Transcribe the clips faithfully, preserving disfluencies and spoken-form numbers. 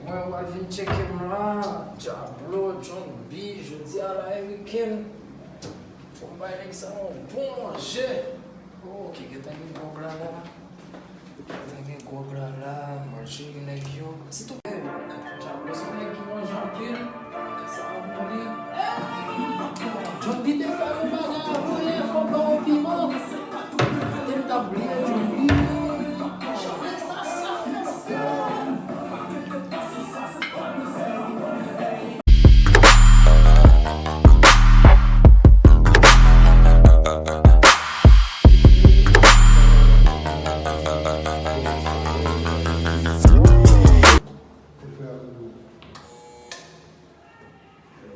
Mwen, w al vin tcheke m la. Diablo, John B, jodi a la e wikenn. Fò m bay nèg sa yon bon manje. Ok, gentan gen gwòg la la. Gentan gen gwòg la la, manje nèg yo. Sitou, Diablo se yon nèg ki manje anpil. Sa ap mouri. John B te fè yon bagay a voye, fò m ba w piman. Te m t ap bliye John B. Chante sa, sa fè sa.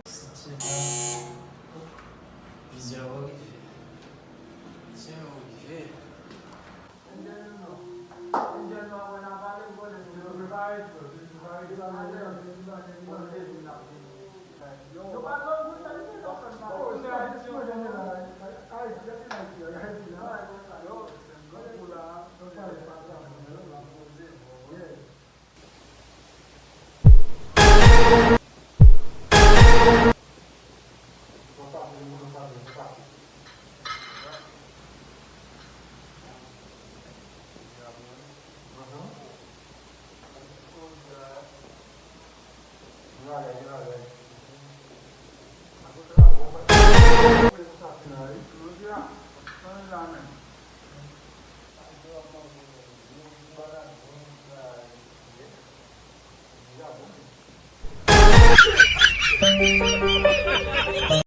Sa se bon. Vizyon yo rive. Vizyon yo rive.